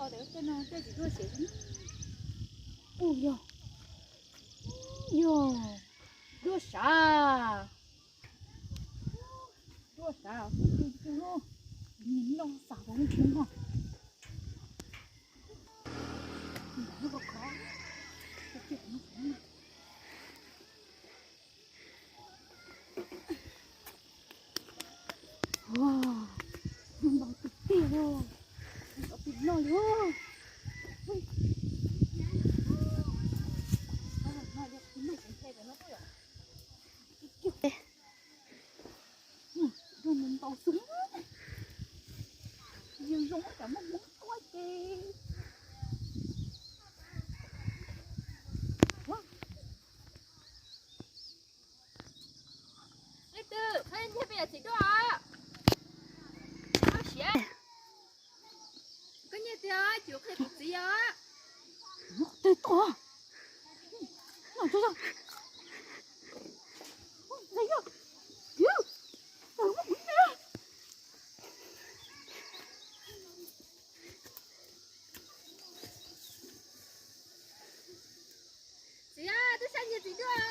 Tej no tej tsis tuaj xev. Ub yog, yog, tuaj sav, tuaj sav, nws noj xav hauv lub kub no. Npaum tiag tiag li, npaum tiag no li. Ntau xwb, yeej zoo cov muaj hmoob tuaj ces. Leej twg qhia nyiag peb yam txiv duaj? Koj siab, koj nyiag tiag ces qhia kuv txiv os. Twg tuaj? Txiv, twb saib nyiag txiv duaj.